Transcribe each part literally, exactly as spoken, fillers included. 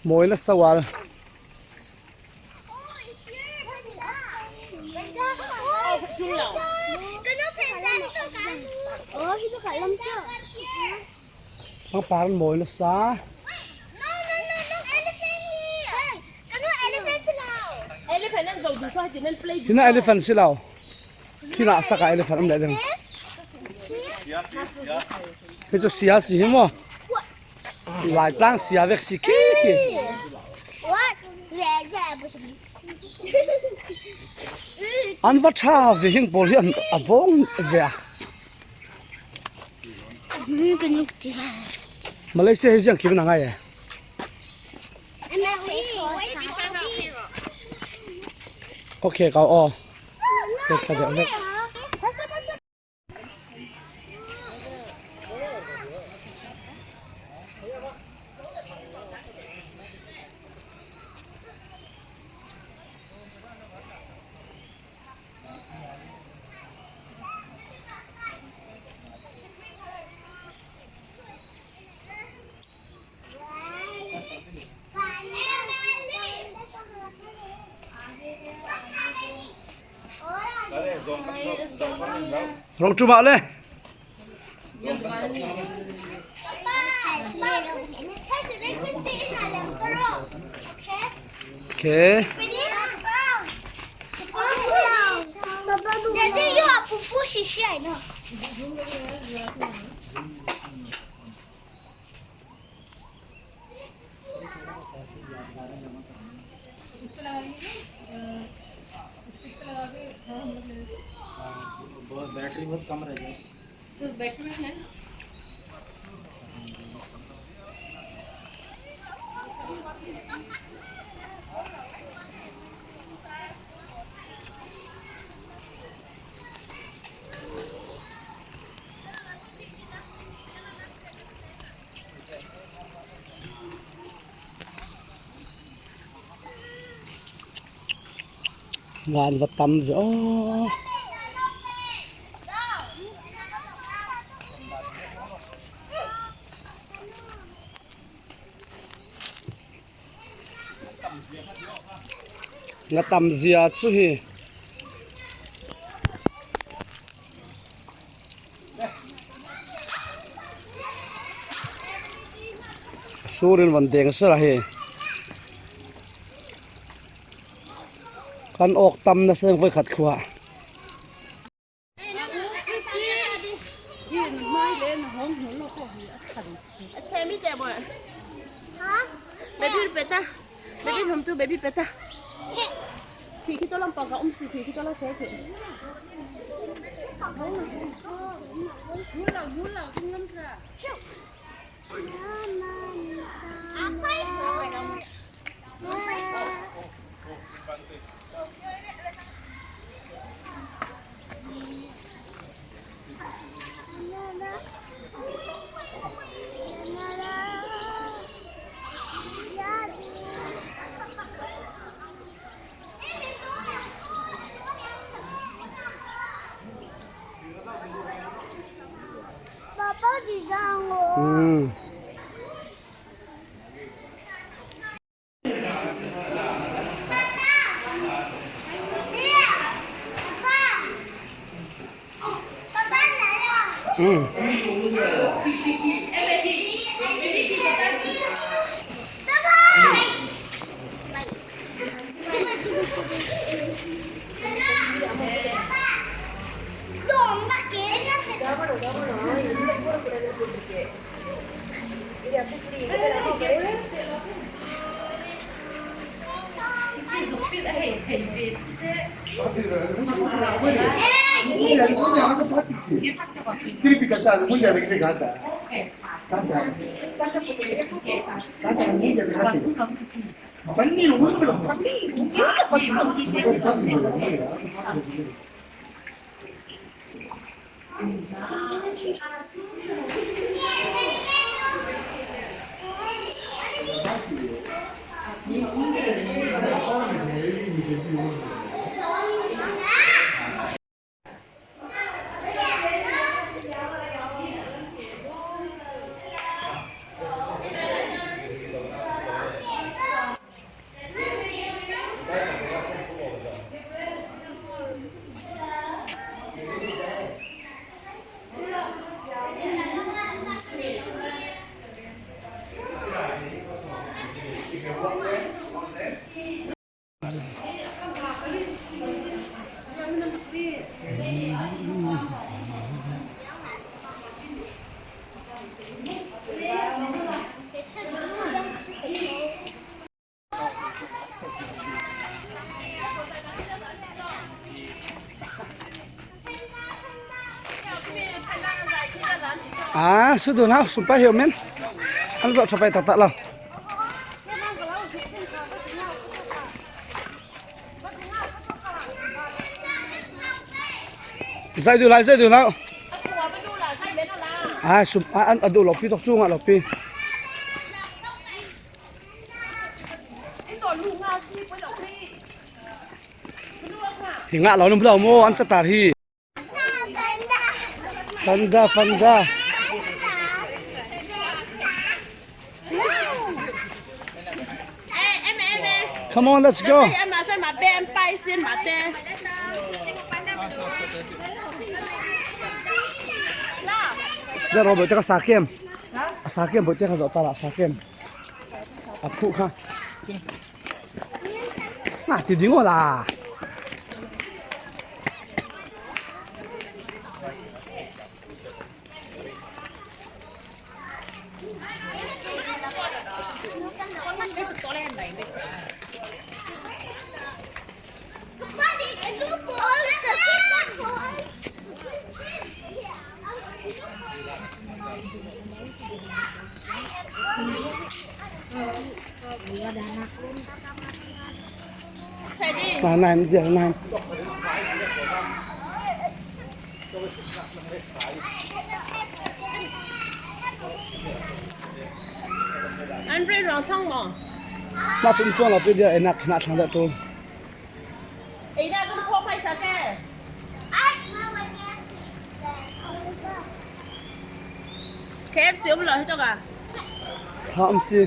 Mawi nasa val. Pangpar an mawi nasa. Elephant an zo duh saw, hiti nan play duh. Hina elephant si lo. Kina saka elephant om le ding. Hi chu sia si hi maw. Laitlang sia vek si khi khi. An va ṭha ve hing pawl hi an a vawng ve a. Malaysia hi ziang kibin a ngai e. Okay, kau aw. Ka deuh hlek. Rong chu mah le. Okay. बहुत, बैटरी बहुत कम रह जाए। तो बैटरी में है। Van va tam ve aw. Nga tam zia chu hi. Surin van deng sela hi. Kan awk tam nasa voi khat khua. Baby peta. Baby hum tu, baby peta. Khi khi to lam pa ka um si, khi khi to la se. A, sut duh hna u, sum pai hi u men. An zawh ṭha pai taktak lo. Zaih duh lai, zaih duh hna u. A, sum, a, an, a duh lo pi tawk cu ngah lo pi. Hi ngah lo, nan blo maw, an catar hi. Panda, panda. Come on, let's go. Dah Robert, teka sakem. A sakem, boy, teka zauh tala sakem. A phuh kha. Nga ti ding aw la. Tahan, tahan, tahan. An rei ruang chang maw? Na chum chuang lo pi dia, e nak na thlang da tu. Ei na tu kho phai sa ke. K F C um lo hi to ka. Kha um si.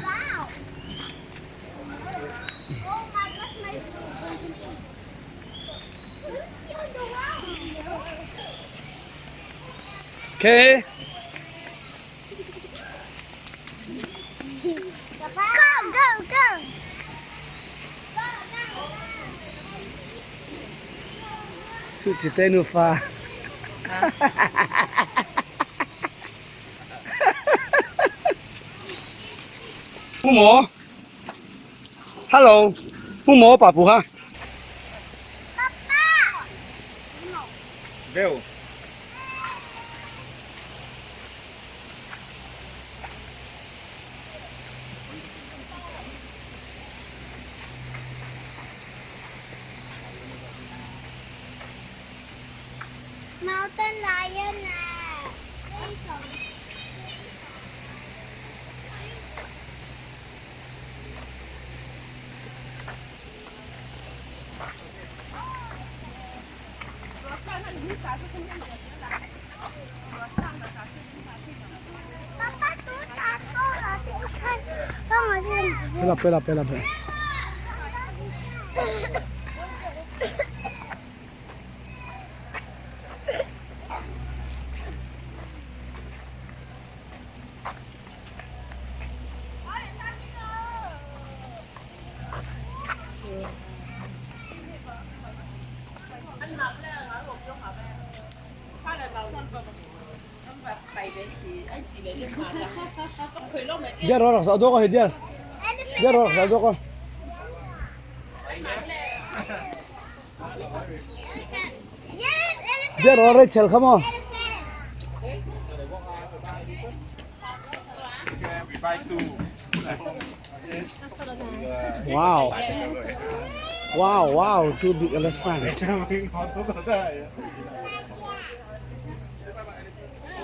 Okay. Go, go, go. Suti te nufa. Umo. Hello. Pu maw pa pu ha? Beu. Mountain lion à. Pela, pela, pela, pela. Dia ro rak sa dok hi dia. Dia ro rak sa dok. Dia ro Rachel, come on. Wow. Wow, wow, two big elephant. Come.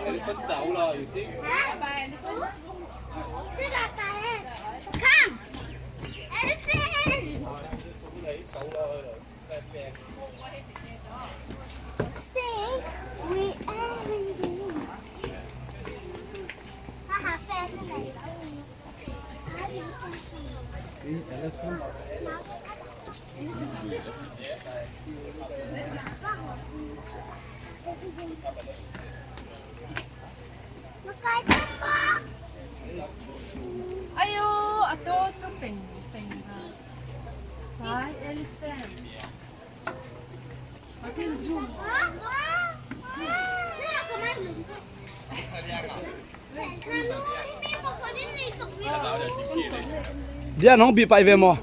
Elephant. See, we are in the Ayo, ato chupeng. Zia nong bi pai ve maw?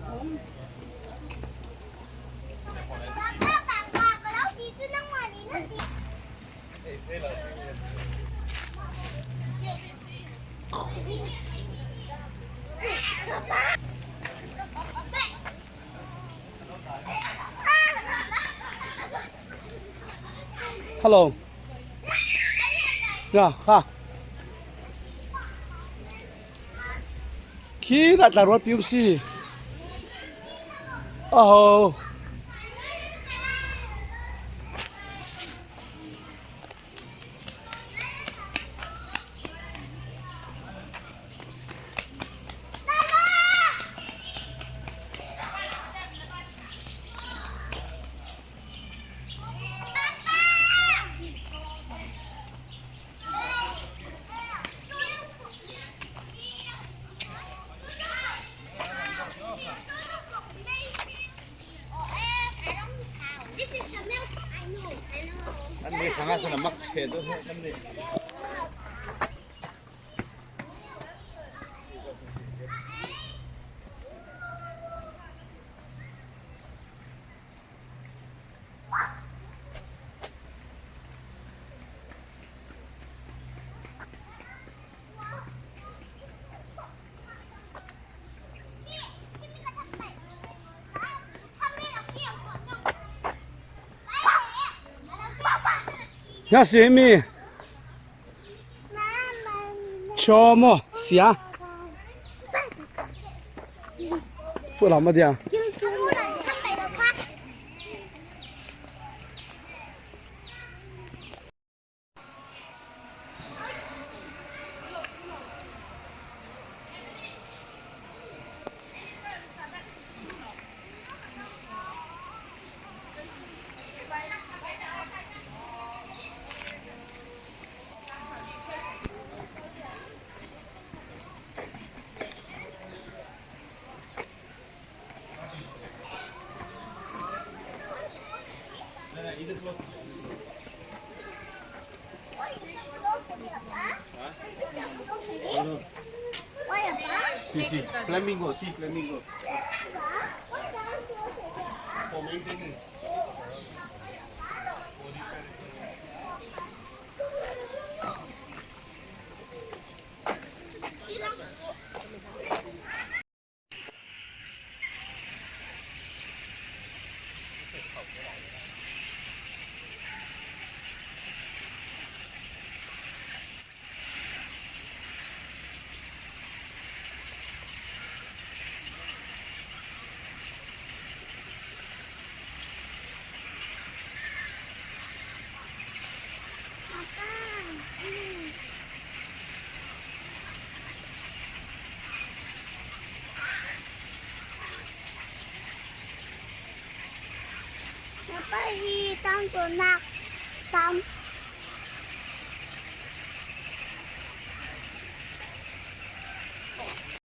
Hello. Ya, ha. Khi la tla ruat piu si. Aho. An ni khang a sana mak khe tu, an ni. Ya si mi. Cho mo, sia. Fu la ma dia. Sí, sí, flamingo, sí, flamingo. For maintenance. Papa, hi tang to nak.